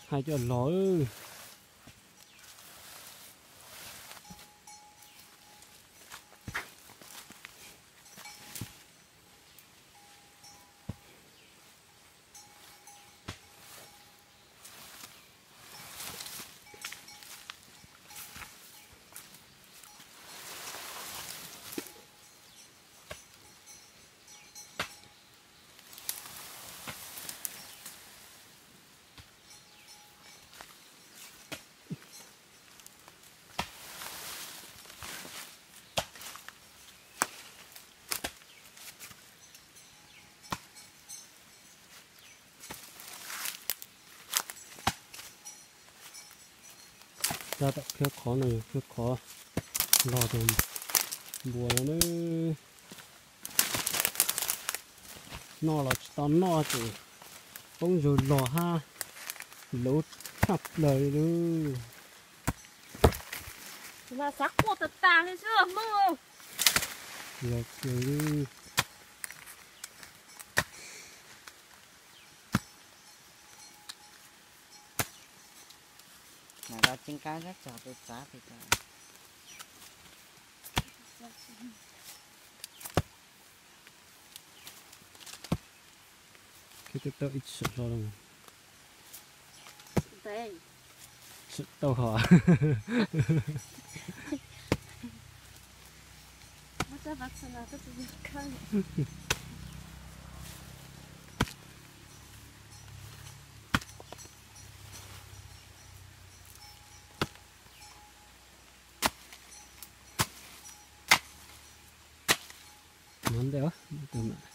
Hais cov log. Tab tom khiav qhov no yog khiav qhov log tus npua no na. Noj los tsis tau noj ces poob zaug log hab luv tshaj plaws li. Mas xav quaj tas tas li xwb Hmoob. Log kiag li. Mas tau tsis nqa sab tsog tus txav pem tau. Khev tau ib tsham hlo lawm. Tsham tau hov. Nov ntej os, tus mas.